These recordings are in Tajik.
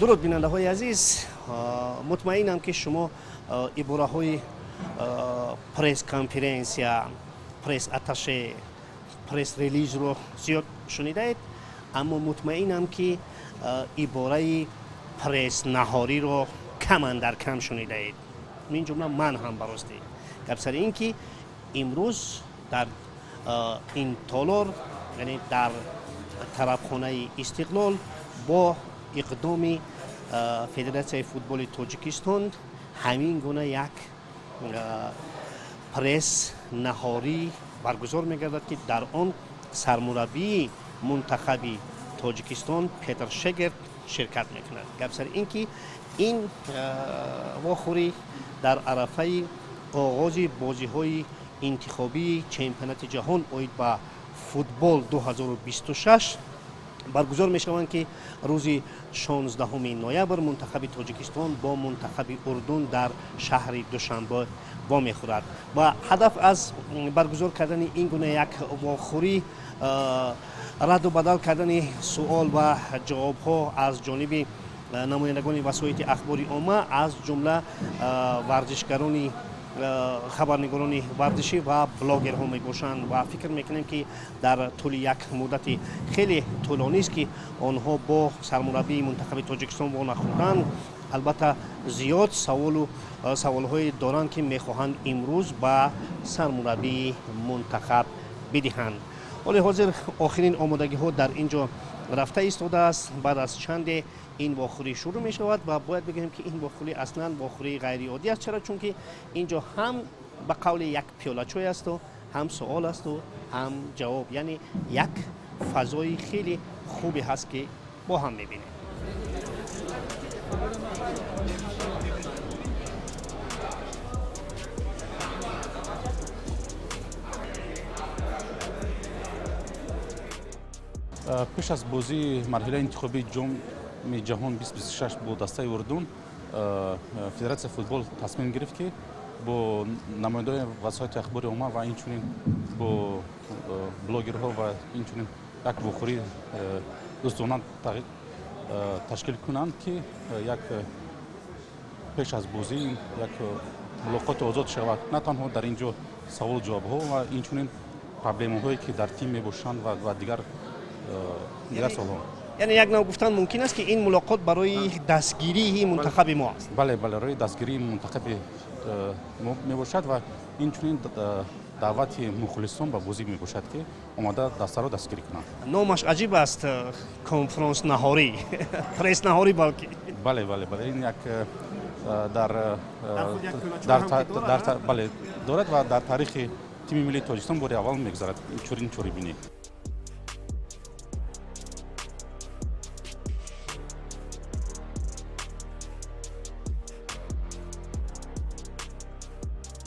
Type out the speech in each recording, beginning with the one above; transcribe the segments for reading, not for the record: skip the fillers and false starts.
Дуруд, бинандаҳои азиз. Мутмаинам, ки шумо ибораҳои пресс-конференсия, пресс-атташе, пресс-релизро зиёд шунидаед, аммо мутмаинам, ки ибораи пресс-наҳориро кам андар кам шунидаед, мин ҷумла ман ҳам. Баростӣ, гап сари ин ки имрӯз дар ин толор, яъне дар тарабхонаи Истиқлол, бо иқдоми Федератсияи футболи Тоҷикистон ҳамин гуна як пресс наҳорӣ баргузор мегардад, ки дар он сармураббии мунтахаби Тоҷикистон Петр Шегерт ширкат мекунад. Гап сари ин ки ин вохӯрӣ дар арафаи оғози бозиҳои интихобии чемпионати ҷаҳон оид ба футбол 2026 баргузор мешаванд, ки рӯзи 16 ноябр мунтахаби Тоҷикистон бо мунтахаби Урдун дар шаҳри Душанбе вомехӯрад. Ва ҳадаф аз баргузор кардани ин гуна як вохӯрӣ радду бадал кардани суол ва ҷавобҳо аз ҷониби намояндагони васоити ахбори омма, аз ҷумла варзишгарони, хабарнигорони варзишӣ ва блогерҳо мебошанд. Ва фикр мекунем, ки дар тӯли як муддати хеле тӯлонист, ки онҳо бо сармураббии мунтахаби Тоҷикистон вонахӯрданд, албатта зиёд саволу саволҳое доранд, ки мехоҳанд имрӯз ба сармураббии мунтахаб бидиҳанд. Ҳоли ҳозир охирин омодагиҳо дар ин ҷо рафта истодааст. Баъд аз чанде ин вохӯрӣ шурӯъ мешавад ва бояд бигӯем, ки ин вохӯрӣ аслан вохӯрии ғайриоддӣ аст. Чаро? Чунки ин ҷо ҳам ба қавли як пиёлачой асту, ҳам суол асту, ҳам ҷавоб, яъне як фазои хеле хубе ҳаст, ки бо ҳам мебинем. Пеш аз бозии марҳилаи интихобии Ҷоми ҷаҳон 2026 бо дастаи Урдун Федератсияи футбол тасмим гирифт, ки бо намояндаҳои васоити ахбори омма ва инчунин бо блогерҳо ва инчунин як вохӯрии дӯстона ташкил кунанд, ки як пеш аз бозӣ як мулоқоти озод шавад, на танҳо дар ин ҷо саволу ҷавобҳо ва инчунин проблемаҳое, ки дар тим мебошанд, ва дигар солҳо. Яъне як нав гуфтан мумкин аст, ки ин мулоқот барои дастгирии мунтахаби мо аст? Бале, барои дастгирии мунтахаби мо мебошад ва инчунин даъвати мухлисон ба бозӣ мебошад, ки омада дастаро дастгирӣ кунанд. Номаш аҷиб аст: конфронс наҳорӣ, пресс наҳорӣ балки. Бале, ин як дар бале, дорад ва дар таърихи тими миллии Тоҷикистон бори аввал мегузарад чунин чорабинӣ.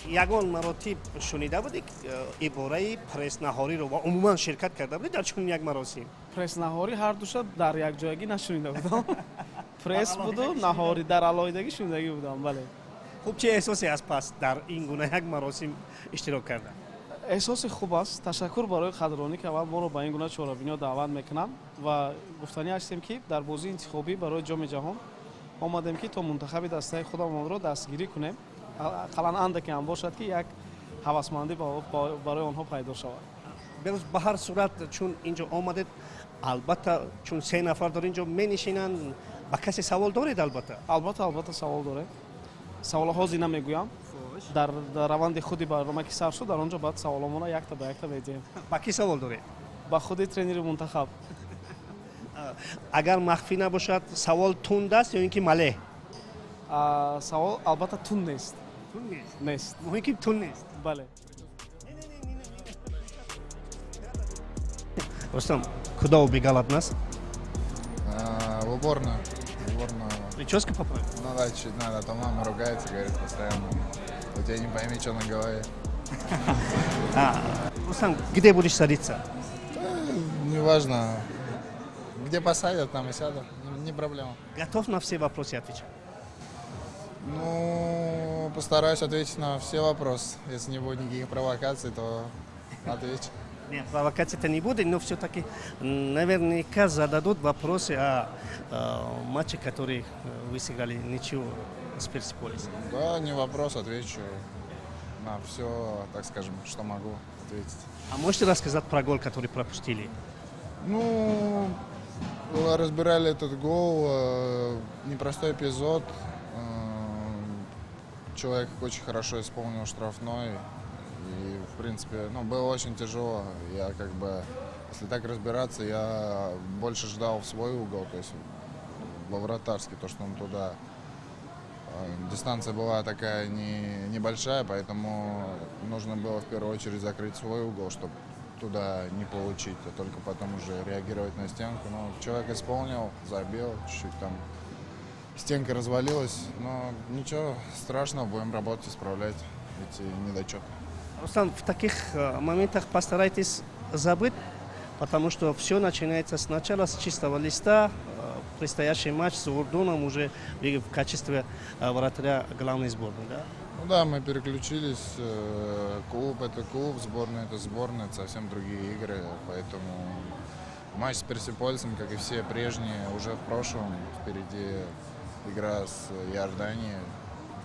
Ягон маротиб шунида будед ибораи пресс-наҳориро ва умуман ширкат карда будед дар чунин як маросим? Пресс-наҳорӣ ҳардуша дар якҷоягӣ нашунида будам. Пресс буду наҳорӣ дар алоҳидагӣ шунидагӣ будам, бале. Хуб, чӣ эҳсосе аст пас дар ин гуна як маросим иштирок кардан? Эҳсоси хуб аст. Ташаккур барои қадрдонӣ, ки аввал моро ба ин гуна чорабиниҳо даъват мекунанд. Ва гуфтанӣ ҳастем, ки дар бозии интихобӣ барои Ҷоми ҷаҳон омадем, ки то мунтахаби дастаи худамонро дастгирӣ кунем, ақаллан андаке ҳам бошад, ки як ҳавасмандӣ барои онҳо пайдо шавад. Бероз, ба ҳар сурат, чун инҷо омадед, албатта, чун се нафар дар инҷо менишинанд, ба касе савол доред, албатта? Албатта, савол дорем. Саволҳо ҳозир намегӯям, дар раванди худи барнома ки сар шуд, дар он ҷо баъд саволомона якта ба якта медиҳем. Ба кӣ савол доред? Ба худи тренери мунтахаб. Агар махфӣ набошад, савол тунд аст ё ин ки малеҳ? Савол албатта тунд нест. Тунд нест? Нест. Муҳим, ки тунд нест. Бале. Рустам, куда убегал от нас? В уборную. В уборную. Прическу поправить? Ну да, чуть надо, а то мама ругается, говорит постоянно: «У тебя не пойми, что на голове». А, Рустам, где будешь садиться? Да, неважно. Где посадят, там и сяду. Не, не проблема. Готов на все вопросы отвечать? Ну, постараюсь ответить на все вопросы. Если не будет никаких провокаций, то отвечу. Нет, провокации-то не будет, но все-таки наверняка зададут вопросы о матче, который вы сыграли ничью с Персеполисом. Да, не вопрос, отвечу на все, так скажем, что могу ответить. А можете рассказать про гол, который пропустили? Ну, разбирали этот гол, непростой эпизод. Человек очень хорошо исполнил штрафной. И, в принципе, ну, было очень тяжело. Я как бы, если так разбираться, я больше ждал в свой угол, то есть во вратарский, то, что он туда... Дистанция была такая небольшая, поэтому нужно было в первую очередь закрыть свой угол, чтобы туда не получить, а только потом уже реагировать на стенку. Но человек исполнил, забил, чуть-чуть там стенка развалилась, но ничего страшного, будем работать, исправлять эти недочеты. Руслан, в таких моментах постарайтесь забыть, потому что все начинается сначала с чистого листа. Предстоящий матч с Урдуном уже в качестве вратаря главной сборной, да? Ну да, мы переключились. Клуб – это клуб, сборная – это сборная, это совсем другие игры. Поэтому матч с Персеполисом, как и все прежние, уже в прошлом. Впереди игра с Иорданией,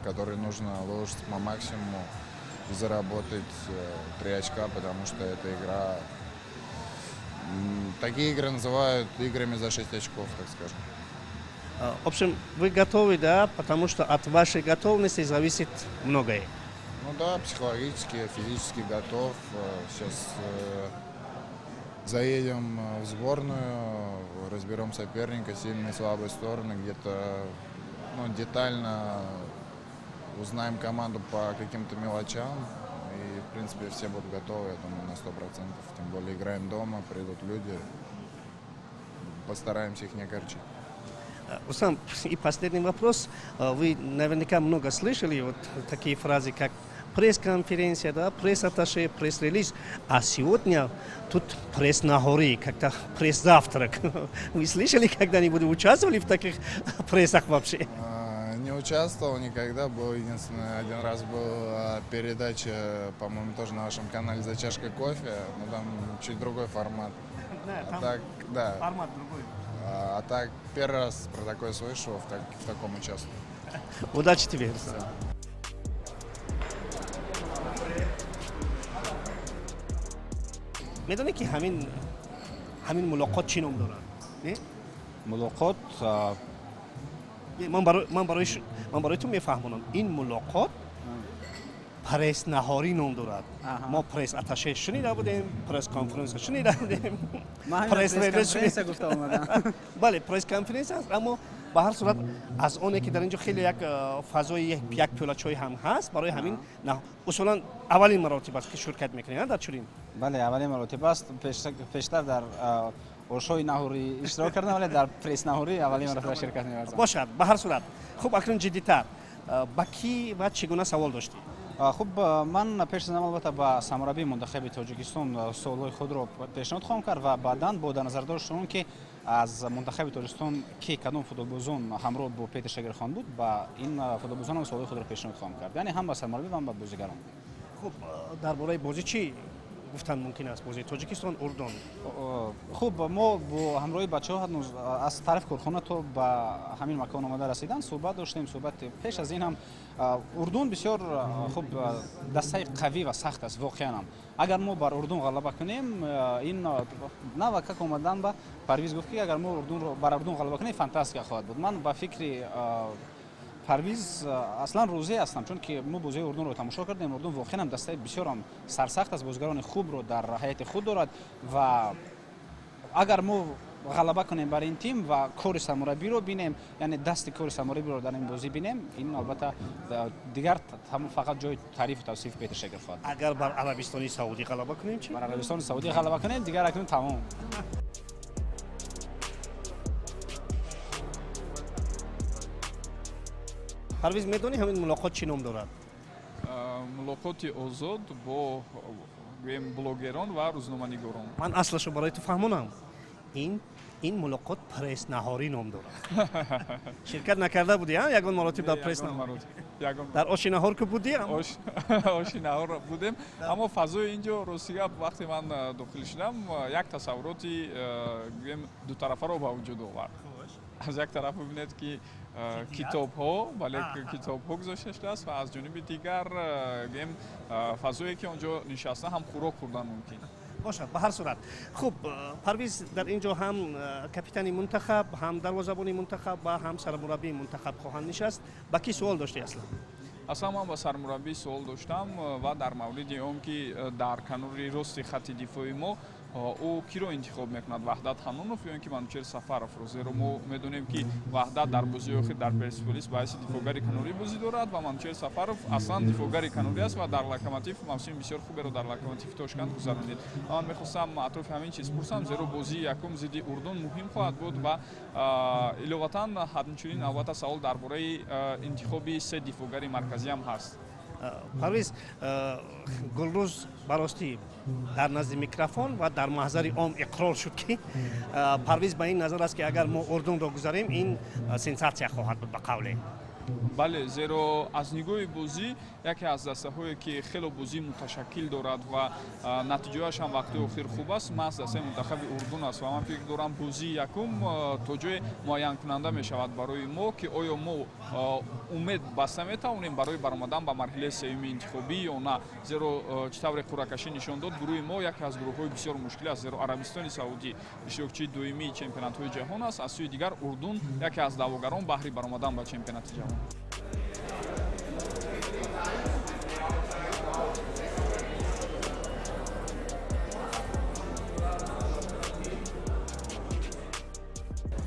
в которой нужно выложиться по максимуму, заработать 3 очка, потому что эта игра... Такие игры называют играми за 6 очков, так скажем. В общем, вы готовы, да? Потому что от вашей готовности зависит многое. Ну да, психологически, физически готов. Сейчас заедем в сборную, разберем соперника, сильные и слабые стороны, где-то, ну, детально узнаем команду по каким-то мелочам. И, в принципе, все будут готовы, я думаю, на 100%. Тем более играем дома, придут люди. Постараемся их не огорчить. Руслан, и последний вопрос. Вы наверняка много слышали вот такие фразы, как пресс-конференция, да, пресс-атташе, пресс-релиз. А сегодня тут пресс-нахори, как-то пресс-завтрак. Вы слышали когда-нибудь, участвовали в таких прессах вообще? Не участвовал никогда, был единственный, один раз была передача, по-моему, тоже на вашем канале «За чашкой кофе», но там чуть другой формат. Да, там так, да. Формат другой. А так, первый раз про такое слышу, в таком участвую. Удачи тебе, Руслан. Медонӣ ки ҳамин мулоқот чӣ ном дорад? Не? Мулоқот... Ман барои ту мефаҳмонам. Ин мулоқот пресс-наҳорӣ ном дорад. Мо пресс-атташе шунида будем, пресс-конференсия шунида будем. Пресс-конференсия гуфта омадам. Бале, пресс-конференсия аст, аммо ба ҳар сурат аз оне ки дар инҷо хеле як фазои як пиёла чой ҳам ҳаст, барои ҳамин усулан аввалин маротиба аст ки ширкат мекунед дар чунин. Бале, аввалин маротиба аст. Пештар дар ошои наҳорӣ иштирок кардам, вале дар пресс-наҳорӣ аввалин маротиба ширкат меварзам. Бошад, ба ҳар сурат. Хуб, акнун ҷиддитар. Ба кӣ ва чӣ гуна савол доштӣ? Хуб, ман пеш аз ҳама албатта ба сармураббии мунтахаби Тоҷикистон суолҳои худро пешниҳод хоҳам кард ва баъдан бо дар назардошт он ки аз мунтахаби Тоҷикистон ки кадом футболбозон ҳамроҳ бо Петр Шегер хоҳанд буд, ба ин футболбозон ҳам суолҳои худро пешниҳод хоҳам кард, яъне ҳам ба сармураббӣ ва ҳам ба бозигарон. Хуб, дар бораи бозӣ чӣ гуфтан мумкин аст? Бозии Тоҷикистон Урдун. Хуб, мо бо ҳамроҳи бачаҳо ҳанӯз аз тарафи корхона то ба ҳамин макон омада расидан суҳбат доштем. Суҳбат пеш аз ин ҳам Урдун бисёр хуб дастаи қавӣ ва сахт аст воқеан ҳам. Агар мо бар Урдун ғалаба кунем, ин навакак омадан ба Парвиз гуфт ки агар мо бар Урдун ғалаба кунем фантастика хоҳад буд. Ман ба фикри Парвиз аслан розӣ ҳастам, чунки мо бозии Урдунро тамошо кардем. Урдун воқеан ҳам дастаи бисёр ҳам сарсахт аст, бозигарони хубро дар ҳайати худ дорад ва агар мо ғалаба кунем бар ин тим ва кори сармураббиро бинем, яъне дасти кори сармураббиро дар ин бозӣ бинем, ин албатта дигар фақат ҷои таърифу тавсифи Петр Шегер хоҳад. Агар бар Арабистони Саудӣ ғалаба кунем чӣ? Бар Арабистони Саудӣ ғалаба кунем, дигар акнун тамом. Парвиз, медонӣ ҳамин мулоқот чӣ ном дорад? Мулоқоти озод бо гӯем блогерон ва рӯзноманигорон. Ман аслашо барои ту фаҳмонам. Ин мулоқот пресс-наҳорӣ ном дорад. Ширкат накарда будӣ, ягон маротиб дар пресс-наҳорӣ? Дар оши наҳор ки будӣ? Оши наҳор будем, аммо фазои ин ҷо, рости гап, вақте ман дохил шудам, як тассаввуроти, гӯем, дутарафаро ба вуҷуд овард. Аз як тараф бибинед, ки китобҳо, бале, китобҳо гузошта шудааст, ва аз ҷониби дигар, гӯем, фазое, ки он ҷо нишаста ҳам хӯрок хӯрдан мумкин. Бошад, ба ҳар сурат. Хуб, Парвиз, дар ин ҷо ҳам капитани мунтахаб, ҳам дарвозабони мунтахаб ва ҳам сармураббии мунтахаб хоҳанд нишаст. Ба кӣ суол доштӣ аслан? Аслан ман ба сармураббӣ суол доштам ва дар мавриди он, ки дар канори рости хатти дифои мо ӯ киро интихоб мекунад, Ваҳдат Ҳаннонов ё ин ки Манучер Сафаровро, зеро мо медонем, ки Ваҳдат дар бозии охир дар Персполис ба ҳайси дифоъгари канорӣ бозӣ дорад ва Манучер Сафаров аслан дифоъгари канорӣ аст ва дар Локомотив мавсими бисёр хуберо дар Локомотиви Тошканд гузаронид. Ман мехостам атрофи ҳамин чиз пурсам, зеро бозии якум зидди Урдун муҳим хоҳад буд ва иловатан ҳамчунин, албатта, савол дар бораи интихоби се дифоъгари марказӣ ҳам ҳаст. Парвиз, Гулрӯз баростӣ дар назди микрофон ва дар маҳзари ом иқрор шуд, ки Парвиз ба ин назар аст, ки агар мо Урдунро гузарем, ин сенсатсия хоҳад буд, ба қавле. Бале, зеро аз нигоҳи бозӣ яке аз дастаҳое, ки хело бозии муташаккил дорад ва натиҷааш ҳам вақти охир хуб аст, маҳз дастаи мунтахаби Урдун аст. Ва ман фикр дорам, бозии якум то ҷое муайянкунанда мешавад барои мо, ки оё мо умед баста метавонем барои баромадан ба марҳилаи сеюми интихобӣ ё на, зеро чӣ тавре қуръакашӣ нишон дод, гурӯҳи мо яке аз гурӯҳҳои бисёр мушкил аст, зеро Арабистони Саудӣ иштирокчии доимии чемпионатҳои ҷаҳон аст, аз сӯи дигар Урдун яке аз даъвогарон баҳри баромадан ба чемпионати ҷаҳон.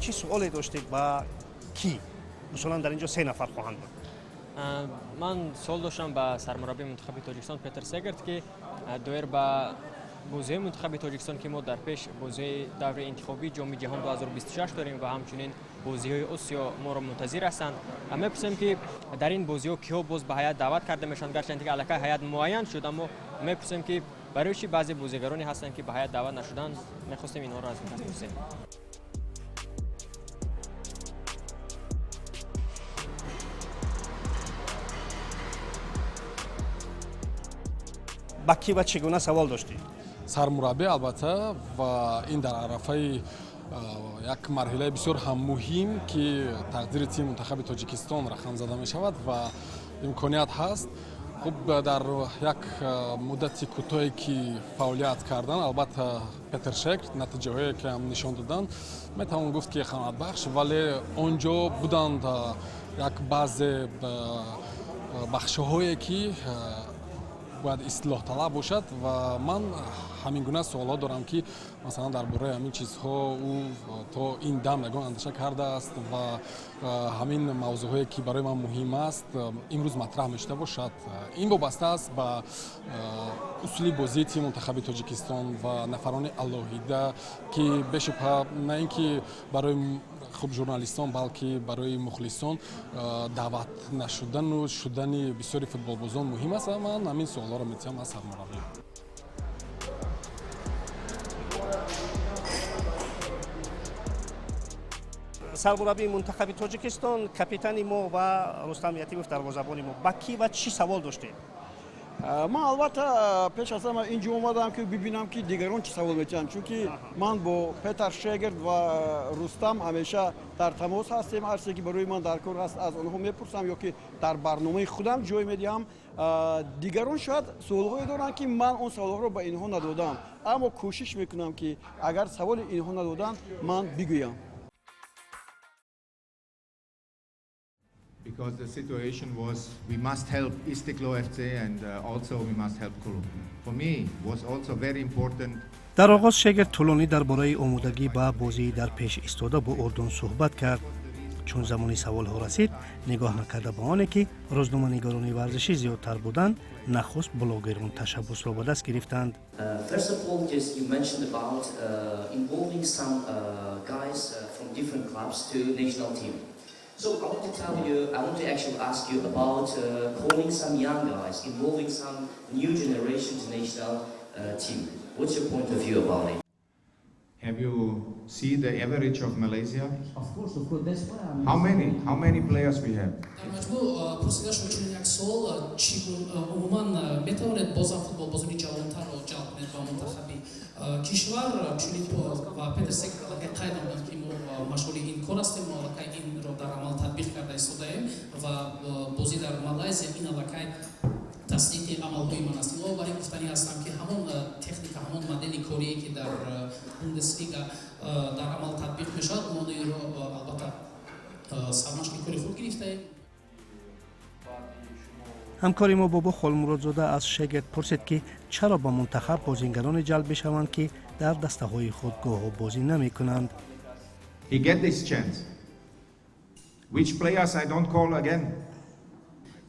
Чӣ суоле доштед, ба кӣ? Масалан, дар ин ҷо се нафар хоҳанд буд. Ман суол доштам ба сармураббии мунтахаби Тоҷикистон Петр Сегерт, ки доир ба бозиҳои мунтахаби Тоҷикистон, ки мо дар пеш бозиҳои даври интихобии Ҷоми ҷаҳон 2026 дорем ва ҳамчунин бозиҳои Осиё моро мунтазир ҳастанд, мепурсем, ки дар ин бозиҳо киҳо боз ба ҳайат даъват карда мешаванд, гарчанде ки аллакай ҳайат муайян шуд, аммо мепурсем, ки барои чӣ баъзе бозигароне ҳастанд, ки ба ҳайат даъват нашуданд. Мехостем инҳоро аз ин кас пурсем. Ба кӣ ва чӣ гуна савол доштед? Сармураббӣ, албатта, ва ин дар арафаи як марҳилаи бисёр ҳам муҳим, ки тақдири тими мунтахаби Тоҷикистон рақам зада мешавад ва имконият ҳаст. Хуб, дар як муддати кӯтоҳе, ки фаъолият кардан, албатта, Петр Шегерт натиҷаҳое, ки ҳам нишон доданд, метавон гуфт, ки қаноатбахш, вале он ҷо буданд як баъзе бахшҳое, ки бояд ислоҳталаб бошад. Ва ман ҳамин гуна суолҳо дорам, ки масалан дар бораи ҳамин чизҳо ӯ то ин дам ягон андеша кардааст ва ҳамин мавзӯъҳое, ки барои ман муҳим аст, имрӯз матраҳ мешуда бошад. Ин вобаста аст ба усули бозии тими мунтахаби Тоҷикистон ва нафарони алоҳида, ки бешубҳа на ин ки барои хуб журналистон, балки барои мухлисон даъват нашудану шудани бисёри футболбозон муҳим аст. Ва ман ҳамин суолҳоро метиҳам аз сармураббӣ. Сармураббии мунтахаби Тоҷикистон, капитани мо ва Рустам Ятимов, дарвозабони мо, ба кӣ ва чӣ савол доштед? Ман, албатта, пеш аз ҳама ин ҷо омадам, ки бибинам, ки дигарон чӣ савол метиҳанд, чунки ман бо Петар Шегерт ва Рустам ҳамеша дар тамос ҳастем. Ҳар чизе, ки барои ман дар кор ҳаст, аз онҳо мепурсам ё ки дар барномаи худам ҷой медиҳам. Дигарон шояд суолҳое доранд, ки ман он саволҳоро ба инҳо надодам, аммо кӯшиш мекунам, ки агар саволи инҳо надоданд, ман бигӯям. Because the situation was we must help Istiklol FC and also we must help Kulob. For me was also very important. Дар оғоз Шегерт тӯлонӣ дар бораи омодагӣ ба бозии дар пеш истода бо Урдун суҳбат кард. Чун замони саволҳо расид, нигоҳ накарда ба оне, ки рӯзноманигорони варзишӣ зиёдтар буданд, нахуст блогерон ташаббусро ба даст гирифтанд. First of all, just you mentioned about involving some guys from different clubs to national team. So I want to tell you, I want to actually ask you about calling some young guys, involving some new generation to national team. What's your point of view about it? Have you see the average of Malaysia? Of course, of course. That's why I'm How many players we have? Дар маҷмӯъ пурсида шуд чунин як суол: чӣ умуман метавонед бозам футболбозони ҷавонтарро ҷалб кунед ба мунтахаби кишвар? Чунин ва Петер Сегерт аллакай қайд намуданд, ки мо машғули ин кор ҳастем, мо аллакай инро дар амал татбиқ карда истодаем ва бозӣ дар Малайзия ин аллакай тасдиқи амалҳои ман аст. Илова бар ин, гуфтанӣ ҳастам, ки ҳамон техника, ҳамон модели корие, ки дар Бундеслига дар амал татбиқ мешавад, мо инро албатта сармашқи кори худ гирифтаем. Ҳамкори мо Бобо Холмуродзода аз Шегерт пурсид, ки чаро ба мунтахаб бозингароне ҷалб мешаванд, ки дар дастаҳои худ гоҳо бозӣ намекунанд. He get this chance. Which players I don't call again?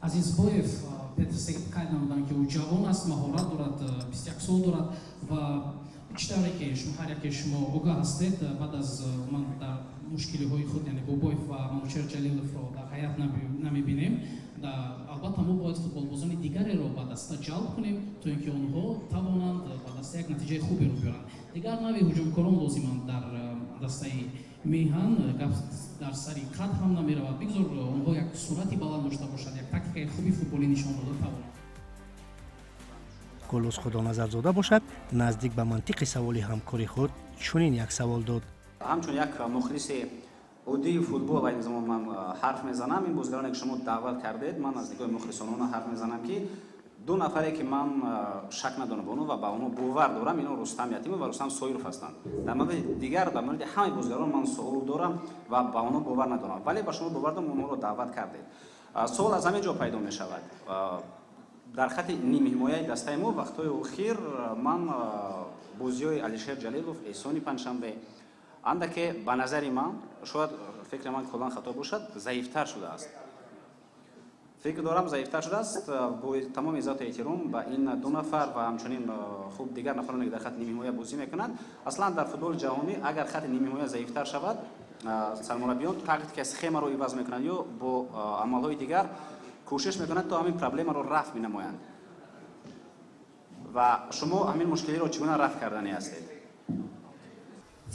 Азизбоев, Петр Сегерт қайд намуданд, ки ӯ ҷавон аст, маҳорат дорад, 21 сол дорад ва чӣ тавре ки шумо, ҳар яке шумо огаҳ ҳастед, баъд аз ман дар мушкилиҳои худ, яъне Бобоев ва Манучер Ҷалиловро дар ҳайат намебинем, албатта мо бояд футболбозони дигареро ба даста ҷалб кунем, то ин ки онҳо тавонанд ба даста як натиҷаи хуберо биёранд. Дигар нави ҳуҷумкорон лозиманд дар дастаи меҳан. Гап дар сари қад ҳам намеравад, бигзор онҳо як суръати баланд дошта бошад, як тактикаи хуби футболӣ нишон дода тавонанд. Гуллуз Худоназарзода бошад, наздик ба мантиқи саволи ҳамкори худ чунин як савол дод. Ҳамчун як мухлиси оддии футбол айни замон ман ҳарф мезанам. Ин бозигароне, ки шумо даъват кардед, ман аз нигоҳи мухлисонона ҳарф мезанам, ки ду нафаре, ки ман шак надорам ба онҳо ва ба онҳо бовар дорам, ино Рустам Ятимов ва Рустам Соиров ҳастанд. Дар мавриди дигар, дар мавриди ҳамаи бозигарон ман суол дорам ва ба онҳо бовар надорам, вале ба шумо бовар дорам, онҳоро даъват кардед. Суол аз ҳамин ҷо пайдо мешавад. Дар хати нимҳимояи дастаи мо вақтҳои охир ман бозиҳои Алишер Ҷалилов, Эҳсони Панҷшанбе андаке, ба назари ман, шояд фикри ман куллан хато бошад, заифтар шудааст. Фикр дорам, заифтар шудааст. Бо тамоми иззату эҳтиром ба ин ду нафар ва ҳамчунин хуб дигар нафароне, ки дар хати нимҳимоя бозӣ мекунанд. Аслан дар футболи ҷаҳонӣ агар хати нимҳимоя заифтар шавад, сармураббиён тактика, схемаро иваз мекунанд ё бо амалҳои дигар кӯшиш мекунанд, то ҳамин проблемаро рафъ менамоянд. Ва шумо ҳамин мушкилиро чӣ гуна рафъ карданӣ ҳастед?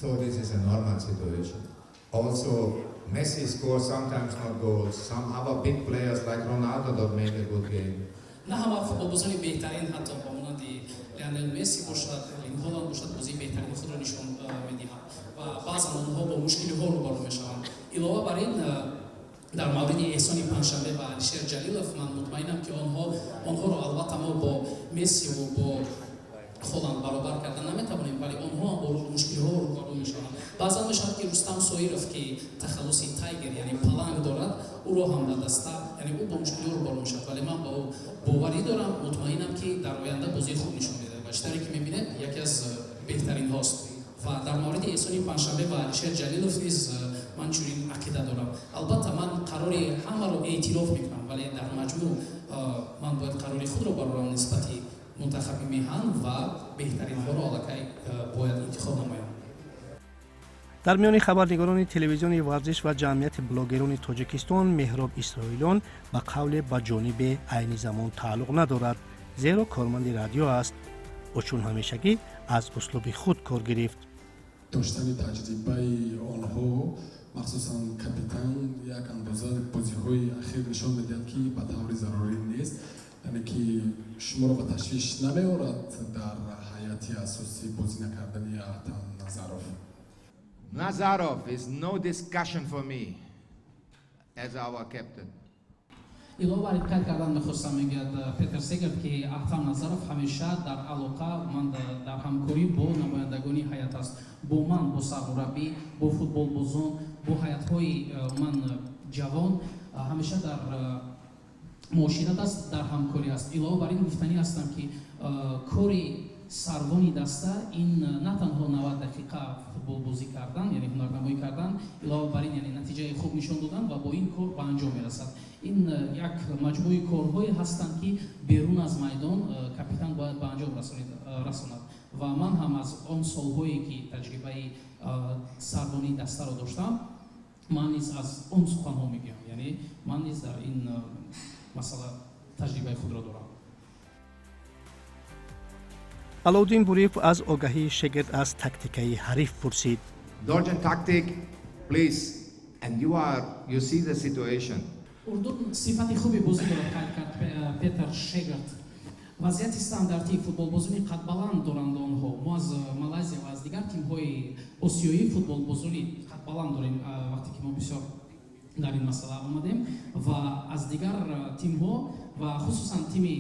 So this is a normal situation. Also, Messi scores sometimes not goals. Some other big players like Ronaldo don't make a good game. На ҳама футболбозони беҳтарин, ҳатто ба монанди Лионел Месси бошад, Эрлинг Холанд бошад, бозии беҳтарини худро нишон медиҳанд ва баъзан онҳо бо мушкилиҳо рӯбарӯ мешаванд. Илова бар ин, дар мавриди Эҳсони Панҷшанбе ва Алишер Ҷалилов ман мутмаинам, ки онҳоро албатта мо бо Мессиву бо Холанд баробар карда наметавонем, вале онҳо ҳам бо мушкилиҳо рӯбарӯ мешаванд. Баъзан мешавад, ки Рустам Соиров, ки тахаллуси Тайгер, яъне паланг дорад, ӯро ҳам ба даста, яъне ӯ бо мушкилиҳо рӯбарӯ мешавад, вале ман ба ӯ боварӣ дорам, мутмаинам, ки дар оянда бозии хуб нишон медиҳад ва чӣ тавре ки мебинед, яке аз беҳтаринҳост. Ва дар мавриди Эҳсони Панҷшанбе ва Алишер Ҷалилов низ ман чунин ақида дорам. Албатта, ман қарори ҳамаро эътироф мекунам, вале дар маҷмӯъ ман бояд қарори худро барорам нисбати мунтахаби меҳан ва беҳтаринҳоро аллакай бояд интихоб намоям. Дар миёни хабарнигорони телевизиони Варзиш ва Ҷамъияти блогерони Тоҷикистон Меҳроб Исроилён ба қавле ба ҷонибе айни замон тааллуқ надорад, зеро корманди радио аст. Ӯ чун ҳамешагӣ аз услуби худ кор гирифт. Доштани таҷрибаи онҳо, махсусан капитан, як андоза бозиҳои ахир нишон медиҳад, ки ба таври зарурӣ нест. Яъне ки шуморо ба ташвиш намеорад дар ҳайати асосӣ бозӣ накардани Аҳтам Назаров? Nazarov is no discussion for me as our captain. Илова бар ин, қайд кардан мехостам, мегӯяд Петер Сегерт, ки Аҳтам Назаров ҳамеша дар алоқа ман дар ҳамкорӣ бо намояндагони ҳайат аст, бо ман, бо сармураббӣ, бо футболбозон, бо ҳайатҳои ман ҷавон ҳамеша дар муошират аст, дар ҳамкорӣ аст. Илова бар ин, гуфтанӣ ҳастам, ки кори сарвони даста ин на танҳо 90 дақиқа футболбозӣ кардан, яъне ҳунарнамоӣ кардан, илова бар ин, яъне натиҷаи хуб нишон додан ва бо ин кор ба анҷом мерасад. Ин як маҷмӯи корҳое ҳастанд, ки берун аз майдон капитан бояд ба анҷом расонад. Ва ман ҳам аз он солҳое, ки таҷрибаи сарвонии дастаро доштам, ман низ аз он суханҳо мегӯям, яъне ман низ дар ин масъала таҷрибаи худро дорам. Алоуддин Буриев аз огаҳии Шегерт аз тактикаи ҳариф пурсид. Georgian tactic, please, and you are, you see the situation. Урдун сифати хуби бозӣ дорад, қайд кард Петер Шегарт. Вазъияти стандартии футболбозони қадбаланд доранд онҳо. Мо аз Малайзия ва аз дигар тимҳои осиёӣ футболбозони қадбаланд дорем, вақте ки мо бисёр дар ин масъала омадем ва аз дигар тимҳо ва хусусан тими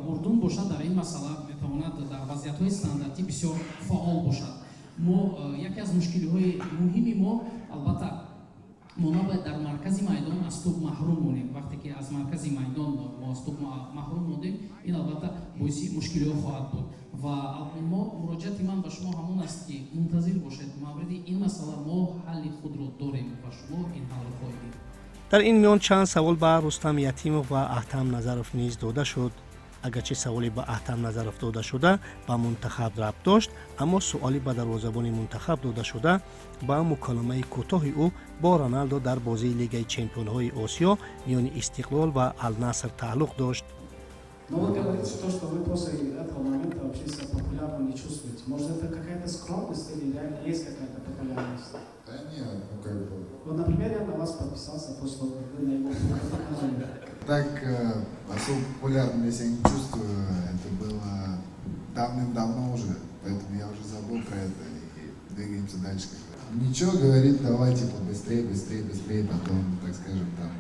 Урдун бошад, дар ин масъала метавонад дар вазъиятҳои стандартӣ бисёр фаъол бошад. Мо яке аз мушкилиҳои муҳими мо, албатта, мо набояд дар маркази майдон аз тӯб маҳрум монем. Вақте ки аз маркази майдон мо аз тӯб маҳрум мондем, ин албатта боиси мушкилиҳо хоҳад буд. Ва мо муроҷиати ман ба шумо ҳамон аст, ки мунтазир бошед, мавриди ин масъала мо ҳалли худро дорем ва шумо ин ҳаллро хоҳед дид. Дар ин миён чанд савол ба Рустам Ятимов ва Аҳтам Назаров низ дода шуд. Агарчи саволе ба Аҳтам Назаров додашуда ба мунтахаб рабт дошт, аммо суоле ба дарвозабони мунтахаб додашуда ба муколамаи кӯтоҳи ӯ бо Роналдо дар бозии Лигаи чемпионҳои Осиё миёни Истиқлол ва Алнаср тааллуқ дошт. Но вы говорите то, что вы после этого момента вообще себя популярным не чувствуете. Может, это какая-то скромность или реально есть какая-то популярность? Да нет, ну как бы... Вот, например, я на вас подписался после того, как вы на его показали. Так особо популярным я себя не чувствую. Это было давным-давно уже, поэтому я уже забыл про это и двигаемся дальше. Ничего, говорит, давай типа быстрее, быстрее, быстрее, потом, так скажем, там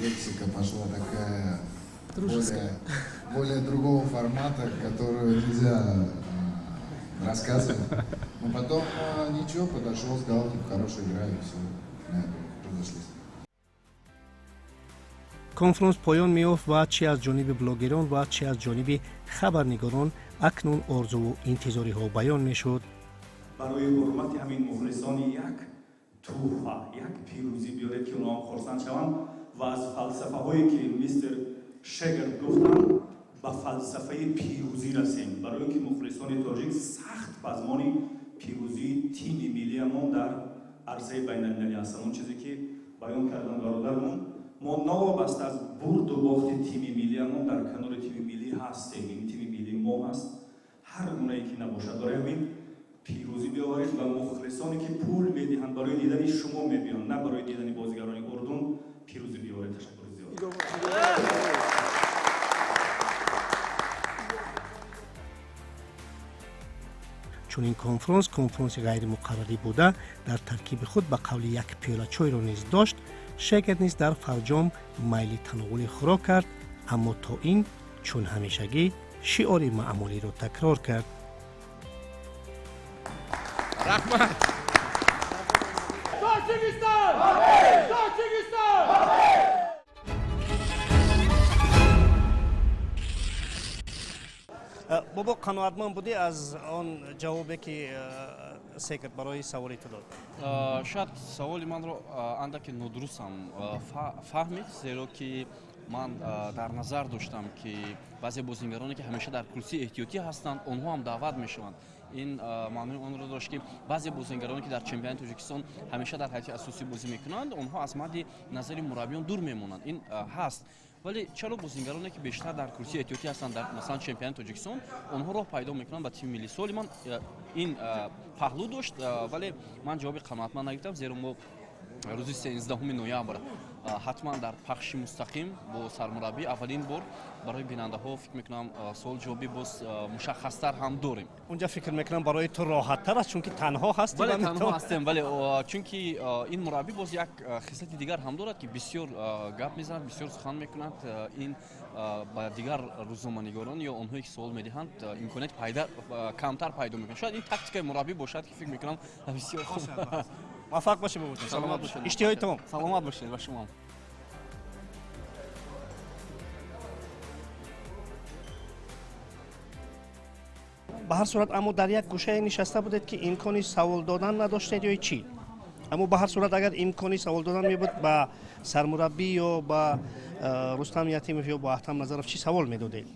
лексика пошла такая более другого формата, которую нельзя рассказывать. Но потом ничего, подошел, сказал, типа, хорошая игра, и все, на этом разошлись. Конфронс поён меёфт ва чи аз ҷониби блогерон ва чи аз ҷониби хабарнигорон акнун орзуву интизориҳо баён мешуд. Барои ҳурмати ҳамин мухлисони як тӯҳфа, як пирӯзӣ биёред, ки онҳо хурсанд шаванд ва аз фалсафаҳое ки мистер Шегард гуфтанд, ба фалсафаи пирӯзӣ расем, барои ки мухлисони тоҷик сахт пазмони пирӯзии тими миллиамон дар арсаи байналмилалӣ ҳастанд. Он чизе ки баён кардан бародармон, мо новобаста аз бурду бохти тими миллиамон дар канори тими миллӣ ҳастем. Ин тими миллии мо ҳаст, ҳар гунае ки набошад. Барои ҳамин пирӯзӣ биёваред ва мухлисоне ки пул медиҳанд барои дидани шумо мебиёнд, на барои дидани бозигарони Урдун. Пирӯзӣ биёваред. Ташаккури зиёд. Чунин конфронс конфронси ғайримуқаррарӣ буда, дар таркиби худ ба қавли як пиёла чойро низ дошт. Шегерт низ дар фарҷом майли тановули хӯрок кард, аммо то ин чун ҳамешагӣ шиори маъмулиро такрор кард. Раҳмат! Тоҷикистон! Тоҷикистон! Бобо, қаноатманд будӣ аз он ҷавобе ки Секрет барои саволи ту дод? Шояд саволи манро андаке нодурустам фаҳмид, зеро ки ман дар назар доштам, ки баъзе бозингароне ки ҳамеша дар курсии эҳтиётӣ ҳастанд, онҳо ҳам даъват мешаванд. Ин маънои онро дошт, ки баъзе бозингароне ки дар чемпионати Тоҷикистон ҳамеша дар ҳайати асосӣ бозӣ мекунанд, онҳо аз мадди назари мураббиён дур мемонанд. Ин ҳаст. Вале чаро бозингароне ки бештар дар курсии эҳтиётӣ ҳастанд дар масалан чемпионати Тоҷикистон, онҳо роҳ пайдо мекунанд ба тими миллӣ? Суоли ман ин паҳлӯ дошт, вале ман ҷавоби қаноатманд нагирифтам, зеро мо рӯзи 13 ноябр ҳатман дар пахши мустақим бо сармураббӣ аввалин бор барои бинандаҳо, фикр мекунам, суол ҷавобӣ боз мушаххастар ҳам дорем. Унҷа фикр мекунам барои ту роҳаттар аст, чунки танҳо ҳастӣ. Бале, танҳо ҳастем, вале чунки ин мураббӣ боз як хислати дигар ҳам дорад, ки бисёр гап мезанад, бисёр сухан мекунад. Ин ба дигар рӯзноманигорон ё онҳое ки суол медиҳанд имконият камтар пайдо мекунад. Шояд ин тактикаи мураббӣ бошад, ки фикр мекунам бисёр хуб. Муваффақ бошед, бобоҷон. Саломат бошед. Иштиҳои тамом. Саломат бошед ба шумо. Ба ҳар сурат, аммо дар як гӯшае нишаста будед, ки имкони савол додан надоштед ё чӣ? Аммо ба ҳар сурат, агар имкони савол додан мебуд, ба сармураббӣ ё ба Рустам Ятимов ё ба Аҳтам Назаров чӣ савол медодед?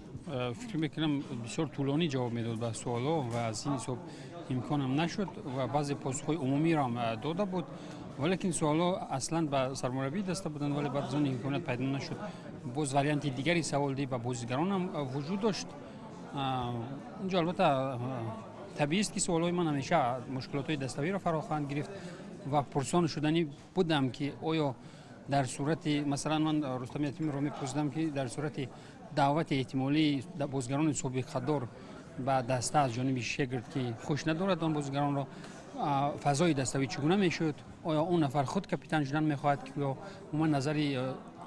Фикр мекунам, бисёр тӯлонӣ ҷавоб медод ба суолҳо ва аз ин ҳисоб имконам нашуд ва баъзе посухҳои умумиро ҳам дода буд, валекин суолҳо аслан ба сармураббӣ даста буданд, вале баъд аз он имконият пайдо нашуд. Боз варианти дигари саволдиҳӣ ба бозигаронам вуҷуд дошт. Унҷо албатта табиист, ки суолҳои ман ҳамеша мушкилотҳои даставиро фаро хоҳанд гирифт ва пурсон шуданӣ будам, ки оё дар сурати, масалан, ман Рустами Ятимовро мепурсидам, ки дар сурати даъвати эҳтимолии бозигарони собиқадор ба даста аз ҷониби Шегрт, ки хуш надорад он бозигаронро, фазои даставӣ чӣ гуна мешуд? Оё он нафар худ капитан шудан мехоҳад, ки ё умуман назари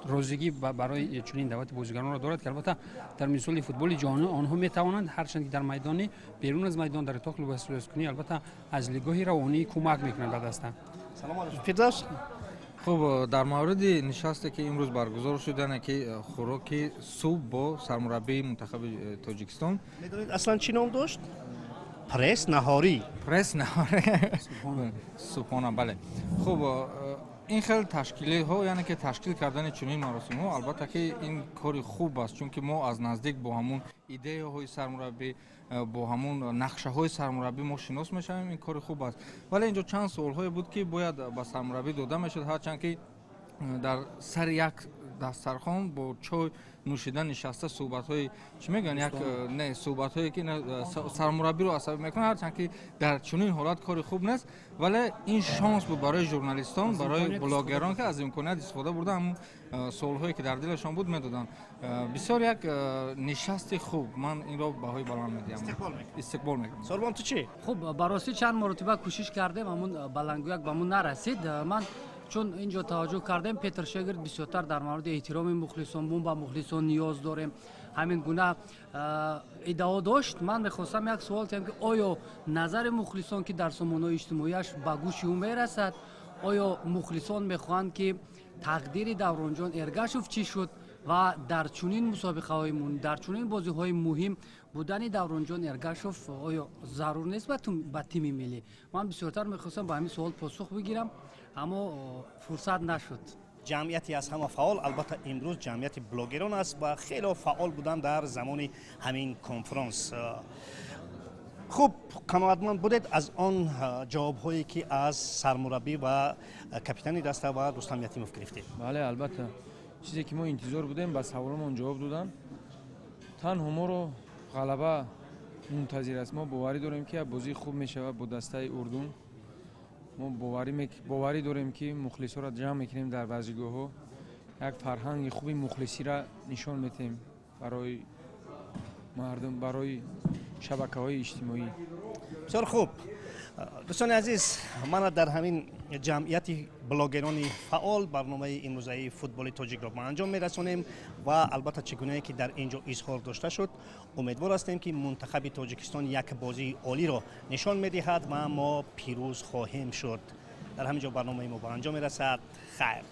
розигӣ барои чунин даъвати бозигаронро дорад, ки албатта дар мисоли футболи ҷаҳонӣ онҳо метавонанд, ҳарчанд ки дар майдони берун аз майдон, дар итоқ либослӯскунӣ, албатта аз нигоҳи равонӣ кӯмак мекунанд ба даста. Фирдавс. Хуб, дар мавриди нишасте, ки имрӯз баргузор шуд, яъне ки хӯроки субҳ бо сармураббии мунтахаби Тоҷикистон. Медонед, аслан чӣ ном дошт? Пресс наҳорӣ. Пресс наҳорӣ, субҳона, бале. Хуб, ин хел ташкилиҳо, яъне ки ташкил кардани чунин маросимҳо, албатта ки ин кори хуб аст, чунки мо аз наздик бо ҳамун идеяҳои сармураббӣ, бо ҳамун нақшаҳои сармураббӣ мо шинос мешавем. Ин кори хуб аст, вале инҷо чанд суолҳое буд, ки бояд ба сармураббӣ дода мешуд. Ҳарчанд ки дар сари як дастархон бо чой нӯшида нишаста, суҳбатҳои, чӣ мегӯянд, як не, суҳбатҳое ки сармураббиро асабӣ мекунад, ҳарчанд ки дар чунин ҳолат кори хуб нест, вале ин шонс буд барои журналистон, барои блогерон, ки аз имконият истифода бурда, ҳамун суолҳое, ки дар дилашон буд, медоданд. Бисёр як нишасти хуб, ман инро баҳои баланд медиҳам, истиқбол мекунам. Сорбон, ту чӣ? Хуб, ба ростӣ чанд маротиба кӯшиш кардем, ҳамун баландгӯяк ба мо нарасид. Ман чун инҷо таваҷҷӯҳ кардем, Петр Шегрт бисёртар дар мавриди эҳтироми мухлисон, мо ба мухлисон ниёз дорем, ҳамин гуна иддао дошт. Ман мехостам як суол диҳам, ки оё назари мухлисон, ки дар сомонаҳои иҷтимоияш, ба гӯши ӯ мерасад? Оё мухлисон мехоҳанд, ки тақдири Давронҷон Эргашев чӣ шуд ва дар чунин мусобиқаҳои, дар чунин бозиҳои муҳим будани Давронҷон Эргашев оё зарур нест ба тими миллӣ? Ман бисёртар мехостам ба ҳамин суол посух бигирам, аммо фурсат нашуд. Ҷамъияти аз ҳама фаъол, албатта, имрӯз ҷамъияти блогерон аст ва хело фаъол буданд дар замони ҳамин конфронс. Хуб, қаноатманд будед аз он ҷавобҳое, ки аз сармураббӣ ва капитани даста ва Рустам Ятимов гирифтед? Бале, албатта, чизе ки мо интизор будем, ба саволомон ҷавоб доданд. Танҳо моро ғалаба мунтазир аст. Мо боварӣ дорем, ки як бозии хуб мешавад бо дастаи Урдун. Мо боварӣ дорем, ки мухлисҳоро ҷамъ мекунем дар варзишгоҳҳо, як фарҳанги хуби мухлисиро нишон медиҳем барои мардум, барои шабакаҳои иҷтимоӣ. Бисёр хуб, дӯстони азиз, мана дар ҳамин ҷамъияти блогерони фаъол барномаи имрӯзаи футболи тоҷикро ба анҷом мерасонем ва албатта, чӣ гунае ки дар ин ҷо изҳор дошта шуд, умедвор ҳастем, ки мунтахаби Тоҷикистон як бозии олиро нишон медиҳад ва мо пирӯз хоҳем шуд. Дар ҳамин ҷо барномаи мо ба анҷом мерасад. Хайр.